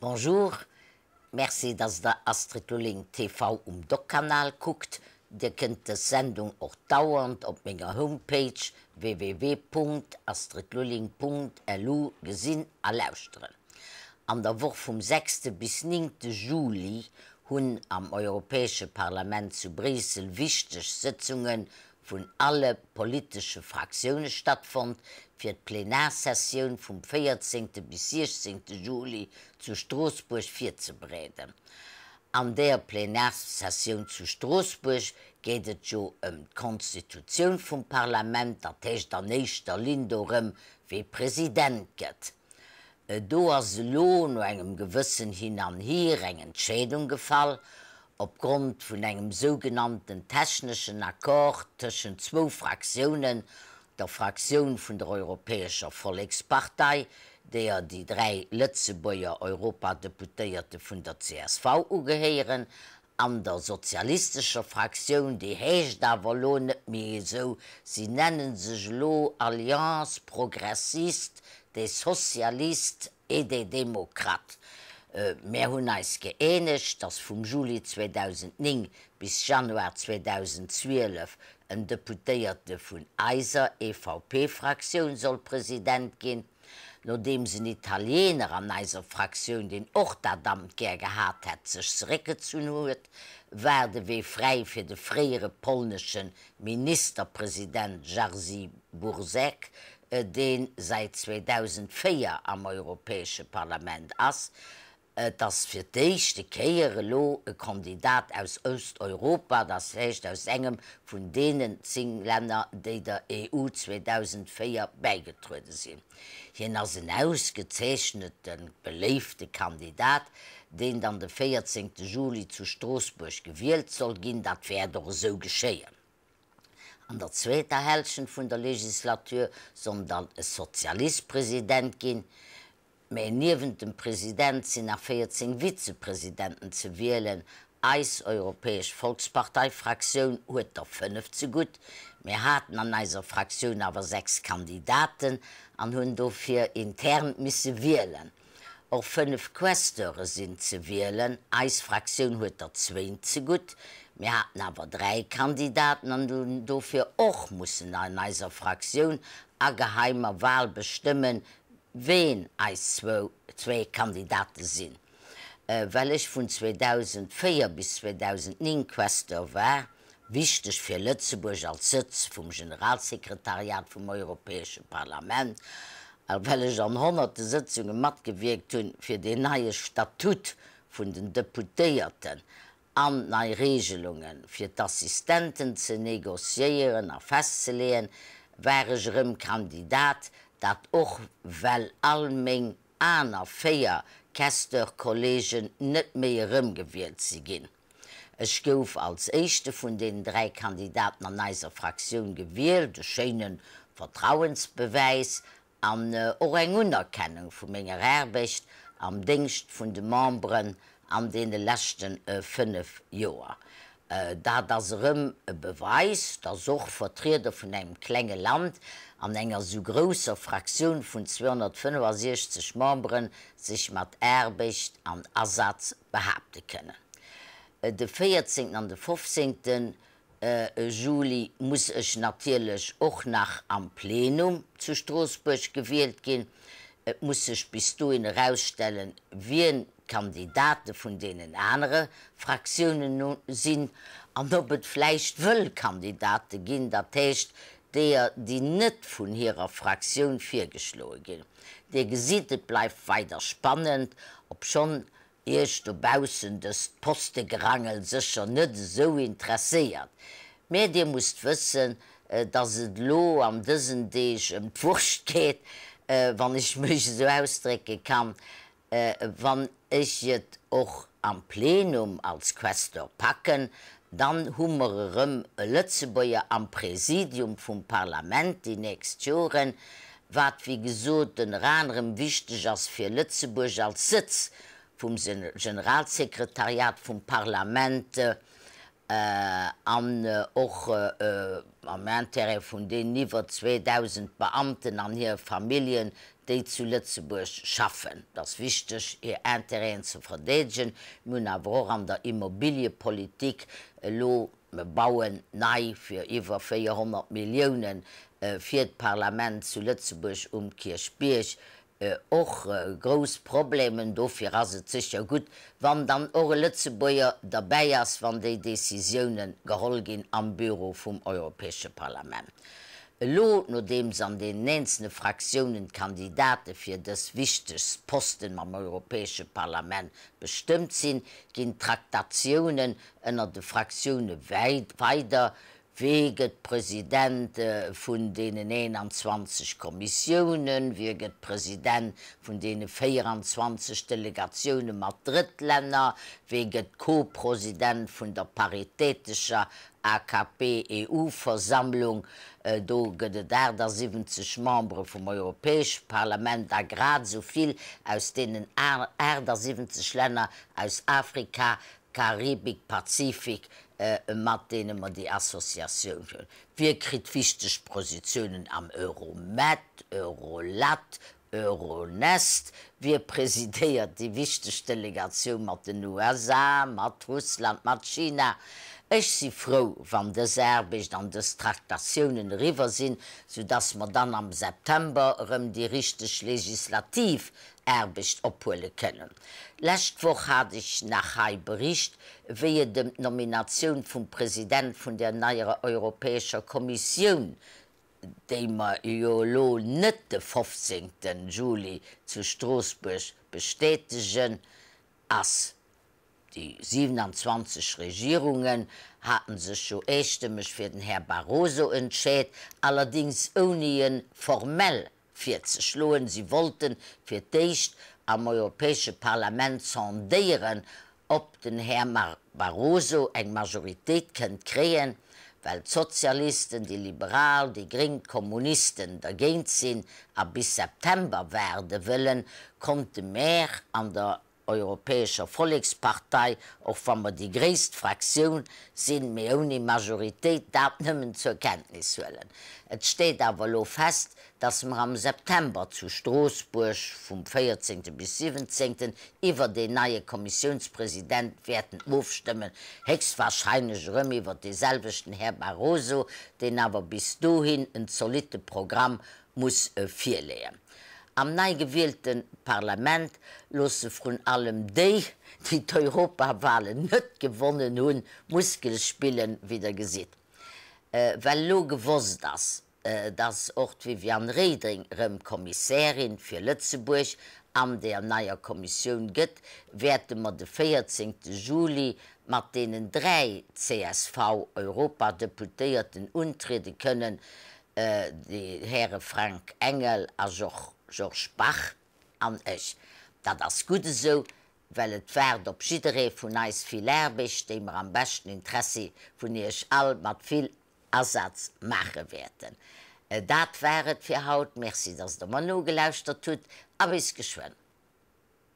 Bonjour, merci dass der Astrid Lulling TV um Doc-Kanal kuckt. Dir kënnt dës Sendung och dauernd op menger Homepage www.astridlulling.lu gesinn a lauschteren. An der Woch vum sechste bis néngte Juli hunn am Europäesche Parlament zu Bréissel wichteg Sëtzunge vun alle politesche Fraktioune stattfonnt, fir d'Plenarsessioun vum 14. Bis 16. Juli zu Stroossbuerg virzebereeden. An där Plenarsessioun zu Stroossbuerg geet et jo ëm d'Konstitutioun vum Parlament, dat heescht an éischter Linn dorëm, wee President gëtt. Do ass elo no engem gewëssen Hin an Hier eng Entscheedung gefall, opgrond vun engem sougenannten techneschen Accord tëschent zwou Fraktiounen, der Fraktioun vun der Europäescher Vollekspartei, deeër déi 3 Lëtzebuerger Europadeputéierte vun der csv ugehéieren, An der sozialistescher Fraktioun, déi heescht awer elo net méi esou, si nenne sech elo Alliance progressiste des socialistes et des démocrates. Mär hunn eis gëeenegt, datt vum Juli 2009 bis Januar 2012 en Deputéierte vun eiser EVP-Fraktioun soll President ginn. Nodeems en Italiener an eiser Fraktioun, deen och dat Amt gär gehat hätt, sech zeréckgezunn huet, war de Wee fräi fir de fréiere polnesche Ministerpresident Jerzy Buzek, dee säit 2004 am Europäesche Parlament ass. Et ass fir d'éischte Kéier elo e Kandidat aus Osteuropa, dat heescht aus engem vun deenen 10 Länner, déi der EU 2004 bäigetruede sinn. Hien ass en ausgezeechnete beléifte Kandidat, deen dann de 14 Juli zu Stroossbuerg gewielt soll ginn. Dat wäert och esou geschéien. An der zweeter Hälschent vun der Legislatur soll dann e Sozialist President ginn. Mä niewent dem President sinn nach 14 Vizepresidenten ze wielen. Eis Europäesch Volkspartei-Fraktioun huet der 5 zegutt. Mir haten an eiser Fraktioun awer 6 Kandidaten an hunn dofir intern misse wielen. Och 5 Questeure sinn ze wielen. Eis Fraktioun huet der zwéin zegutt. Mir haten awer 3 Kandidaten an hunn dofir och mussen an eiser Fraktioun a geheimer Wahl bestëmmen, Ween eis zwéi Kandidate sinn. Well ech vun 2004 bis 2009 Questeur war, wichteg fir Lëtzebuerg als Sëtz vum Generalsekretariat vum Europäesche Parlament, a well ech an honnerte Sëtzunge matgewierkt hunn, fir deen neie Statut vun den Deputéierten an nei Regelunge fir d'Assistenten ze negociéieren a festzeleeën, war ech erëm Kandidat, dat och well all meng aner 4 Questeur-Kollegen net méi erëmgewielt si ginn. Ech gouf als éischte vun deenen 3 Kandidaten an eiser Fraktioun gewielt, e schéine Vertrauensbewäis An och eng Unerkennung vu menger Aarbecht am Déngscht vun de Memberen an deene leschte 5 Joer. Dat ass erëm e Beweis, dass och Vertrieder vun engem klenge Land an enger esou grousser Fraktioun vun 265 Membere sech mat Aarbecht an Asaz behaapte kënnen. De 14 an de 15. Juli muss ech natierlech och nach am Plenum zu Stroossbuerg gewielt ginn. Et muss sech bis dohin erausstellen, wien d'Kandidate vun deenen anere Fraktiounen sinn an ob et vläicht wëll Kandidate ginn, dat heescht deeër, déi net vun hirer Fraktioun virgeschloe ginn. Dir gesitt, et bleift weider spannend, obschonn Iech dobaussen dëst Postegerangel sécher net esou interesséiert, mä dir musst wëssen, dass et elo an dësen Deeg ëm d'Wurscht geet, wann ech mech esou ausdrécke kann. Wann ech et och am Plenum als Questeur packen, dann hu mer erëm e Lëtzebuerger am Präsidium vum Parlament déi nächst Joren, wat wéi gesot ënner anerem wichteg ass fir Lëtzebuerg als Sëtz vum Generalsekretariat vum Parlament. An och am Intérêt vun deenen iwwer 2.000 Beamten an hire Familljen, déi zu Lëtzebuerg schaffen. Et ass wichteg, hir Intérêten ze verdeedegen. Mir hunn awer och an der Immobiliepolitik elo, mir bauen nei fir iwwer 400 Milliounen fir d'Parlament zu Lëtzebuerg um Kierchbierg, Och grouss Problemen. Dofir ass et sécher gutt, wann dann och e Lëtzebuerger derbäi ass, wann déi Décisiounen geholl ginn am Büro vum Europäesche Parlament. Elo, nodeems an deenen eenzelne Fraktiounen d'Kandidate fir dës wichtegst Posten am Europäesche Parlament bestëmmt sinn, ginn d'Traktatiounen ënner de Fraktioune weider, Wee gëtt President vun deenen 21 Kommissiounen? Wie gëtt President vun deene 24 Delegatioune mat Drëttlänner? Wee gëtt Co-President vun der paritätescher AKP-EU-Versammlung? Do gëtt et 78 Membere vum Europäesche Parlament a grad esou vill aus deenen 78 Länner aus Afrika, Karibik, Pazifik, mat deene mer déi Associatioun hunn. Wie kritt wichteg Positiounen am Euromed, Eurolat, Euronest? Wie presidéiert déi wichteg Delegatioun mat den USA, mat Russland, mat China? Ech si frou, wann dës Aarbecht an dës Traktatiounen eriwwer sinn, soudass mer dann am September erëm déi richteg legislativ Aarbecht ophuele kënnen. D'lescht Woch hat ech nach hei bericht, wéi et ëm d'Nominatioun vum President vun der neier Europäescher Kommissioun, déi mer jo elo net de 15. Juli zu Stroossbuerg bestätegen, ass. Déi 27 Regierungen haten sech jo eestëmmeg fir den Här Barroso entscheet, allerdings ouni e formell virzeschloen. Si wollten fir d'éischt am Europäesche Parlament sondéieren, ob den Här Barroso eng Majoritéit kënnt kréien, well d'Sozialisten, déi Liberal, déi Gréng, d'Kommunisten dergéint sinn a bis September waarde wëllen, konnte mär an der Europäescher Vollekspartei, och wa mer déi gréisst Fraktioun sinn, mee ouni Majoritéit, dat nëmmen zur Kenntnis huelen. Et steet awer elo fest, dass mer am September zu Stroossbuerg vum 14. Bis 17. Iwwer deen neie Kommissiounspresident wäerten ofstëmmen, héchstwahrscheinlech erëm iwwer dee selwechten Här Barroso, deen awer bis dohin en zolitte Programm muss virleeën. Am nei gewielte Parlament loosse vrun allem déi, déi d'Europawahlen net gewonnen hunn, Muskel spillen, wéi der gesitt. Well elo gewosst ass, datt och d'Viviane Reding erëm Kommissärin fir Lëtzebuerg an der neier Kommissioun gëtt, wäerte mer de 14 Juli mat deenen 3 CSV-Europadeputéierten untriede kënnen, Déi Häre Frank Engel a Georges Bach an ech. Dat ass gutt esou, well et waart op jidderee vun eis vill Aarbecht, déi mer am beschten Interessi vun Iech all mat vill Asaz maache wäerten. Dat war et fir haut. Merci, dass Der mer nogelauschtert hutt a bis geschwënn.